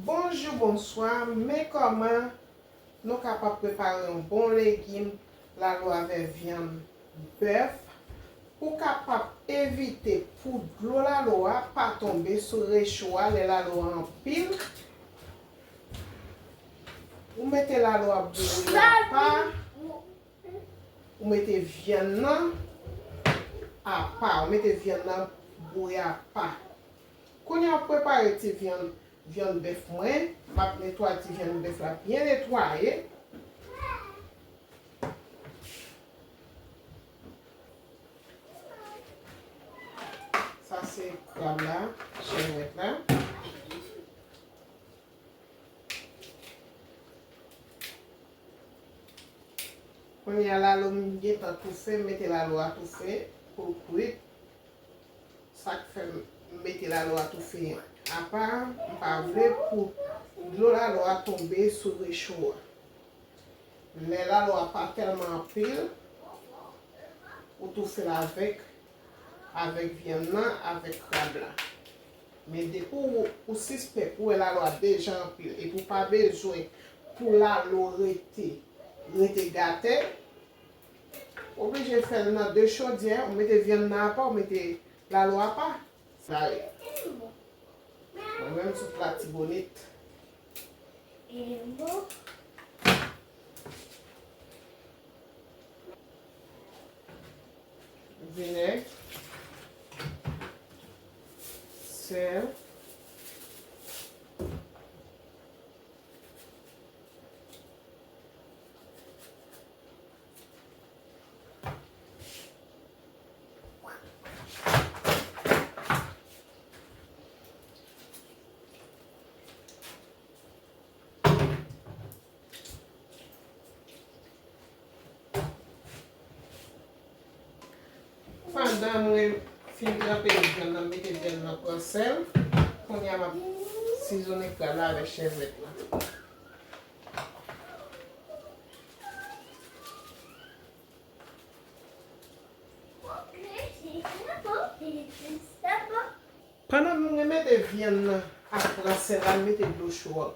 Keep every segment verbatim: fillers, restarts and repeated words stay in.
Bonjou, bonswa, men kòman nou kapab prepare yon bon legim lalo avèk vyann bèf pou kapab evite pou dlo lalo a pa tonbe sou recho a lè lalo a anpil. Ou mete lalo a bouyi apa, ou mete vyann nan apa, ou mete vyann nan bouyi apa. Kounye a w ap prepare ti vyann, vyann bèf mwen. M ap netwaye ti vyann bèf la byen netwaye. Sa se krab la, chèvèt la. Kounye a lalo m gentan toufe, m mete lalo a toufe pou l kwit. Sa k fè m mete lalo a toufe apa, m pa vle pou dlo lalo a tonbe sou recho a. Lè lalo a pa tèlman anpil, ou toufe l avèk, avèk vyann nan, avèk krab la. Men depi w, ou sispèk, ou wè lalo a deja anpil, epi w pa bezwen pou lalo rete, rete gate, oblije fè l nan de chodyè, ou mete vyann nan apa, ou mete lalo apa. Sa ye. Mwen menm sou Latibonit. Vinèg, sèl. Pandan mwen fin tranpe vyann nan, m mete vyann nan pran sèl. Kounye a, m ap sizonnen krab la avèk chèvèt la. Pandan mwen mete vyann nan ap pran sèl la, m mete dlo cho a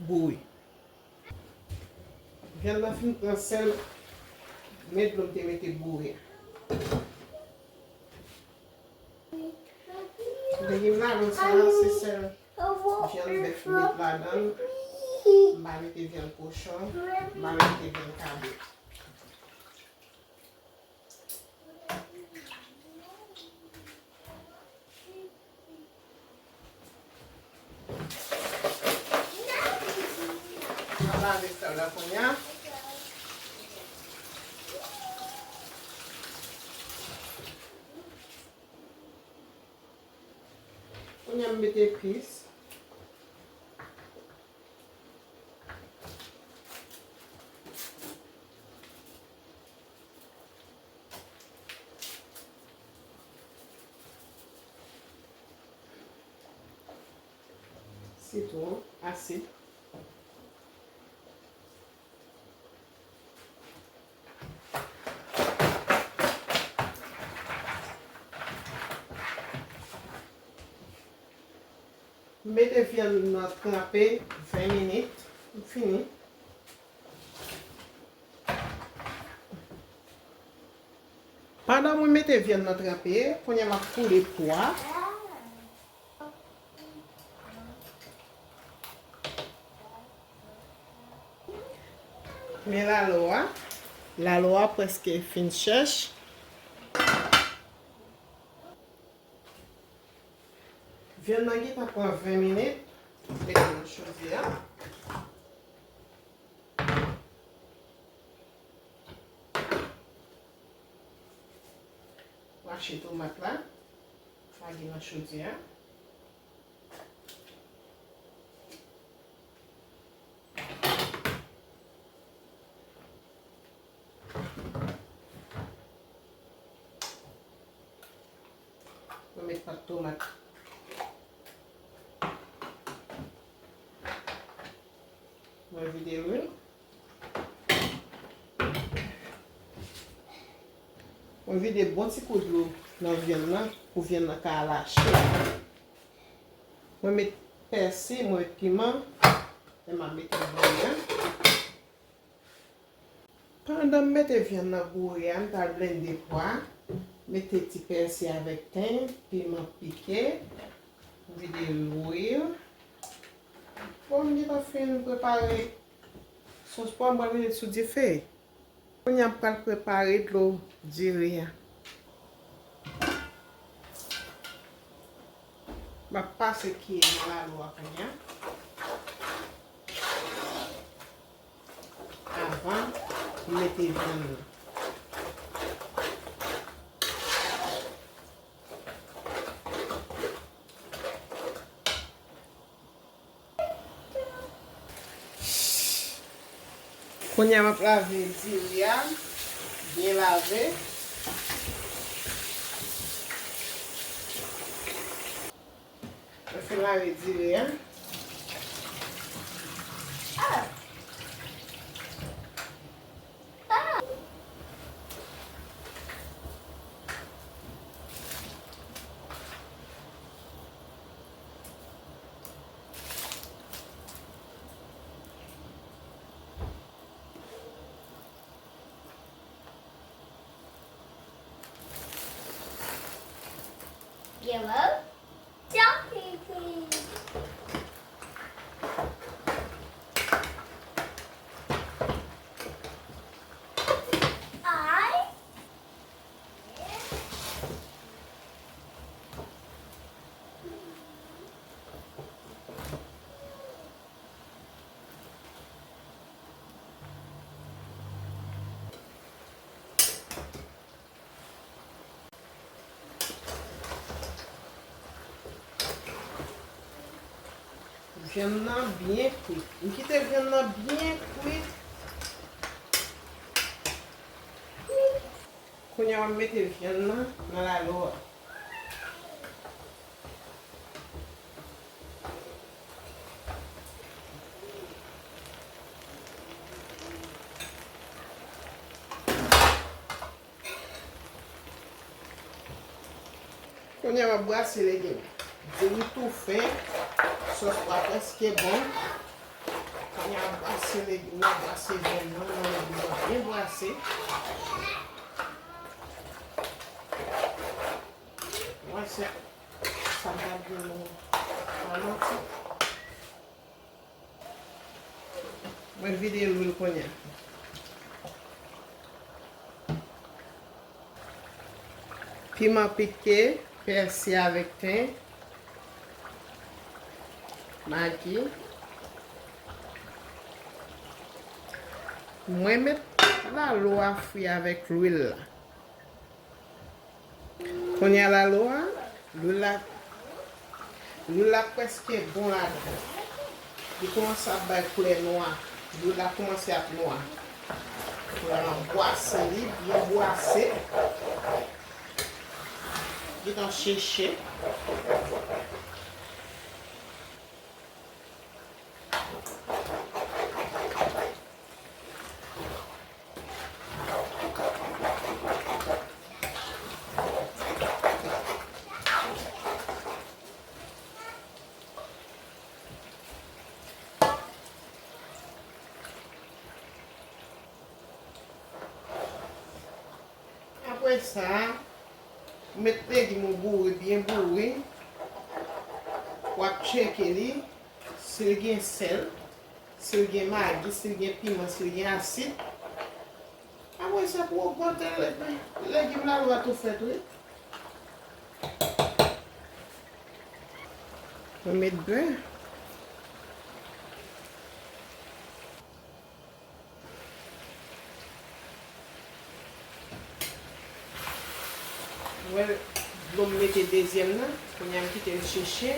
bouyi. Vyann nan fin pran sèl, men dlo m te mete bouyi a. Legim lalo sa a, se sèl vyann bèf m met ladan l. M pa mete vyann kochon, m pa mete vyann kabrit. M ap lave krab la kounye a. Kounye a m mete epis. Sitwon, asid. M mete vyann nan tranpe ven minit. M fini. Pandan mwen mete vyann nan tranpe, kounye a m ap koule pwa. Men lalo a, lalo a prèske fin chèch. Vyann nan gentan pran ven minit, mete nan chodyè a. Mache tomat la, lage nan chodyè a. Mwen met pat tomat. Mwen vide lwil. Mwen vide bon ti kou dlo nan vyann nan pou vyann nan ka al achte. Mwen met pèsi, mwen met piman. E m ap mete l bouyi a. Pandan m mete vyann nan bouyi a, m t al blende pwa. Mete ti pèsi avèk ten, piman pike. Vide lwil. Bon, m gentan fin prepare sòs pwa, m pral mete l sou dife. Kounye a m pral prepare dlo diri a. M ap pase kiyè nan lalo a kounye a. Avan m mete vyann nan. Kounye a m ap lave diri a, byen lave. Mwen fin lave diri a. Yellow. Stop eating. I Vyann nan byen kwit. M kite vyann nan byen kwit. Kounye a, m mete vyann nan nan lalo a. Kounye a, m ap brase legim. Diri toufe, sòs pwa prèske bon. Kounye a, m ap brase legim nan, brase vyann nan nan legim nan, byen brase. Mwen se sa m ap di nou an manti. Mwen vide lwil kounye a. Piman pike, pèsi avèk ten, magi. Mwen met lalo a fri avèk lwil la. Kounye a lalo a, lwil la, lwil la prèske bon ladan. Li kòmanse ap bay koulè nwa. Lwil la kòmanse ap nwa. Kounye a m ap bwase li, byen bwase. Gentan cheche. Apre sa, ou met legim ou boure, byen boure. W ap tcheke li, si l gen sèl, si l gen magi, si l gen piman, si l gen asid. Apre sa, pou w ogmante l, epi legim lalo a tou fèt, wi. Mwen met bè. Wè, dlo m mete dezyèm nan, kounye a m kite l cheche.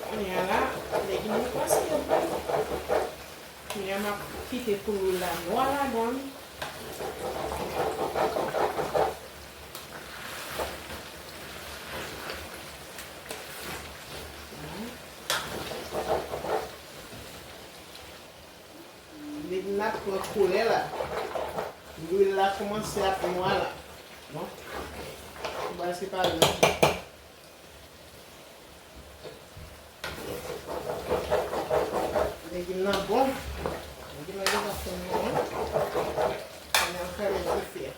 Kounye a la, legim yo prèske bon. Kounye a m ap kite pou lwil la nwa ladan l. Li n ap pran koulè la. Lwil la kòmanse ap nwa la. Bon. Bagay se pa lòt. Legim nan bon. Legim nan deja fin bon. Kounye a m fèmen dife a.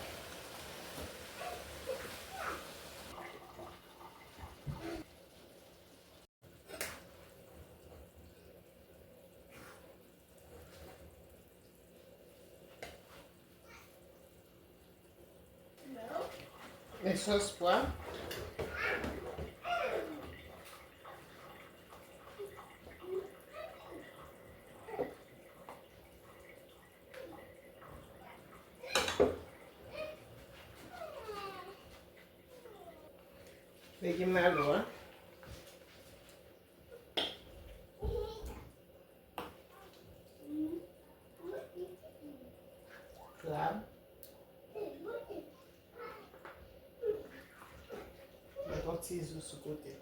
Men sòs pwa. Legim nan lou a. Krab. Met yon ti zou sou kote.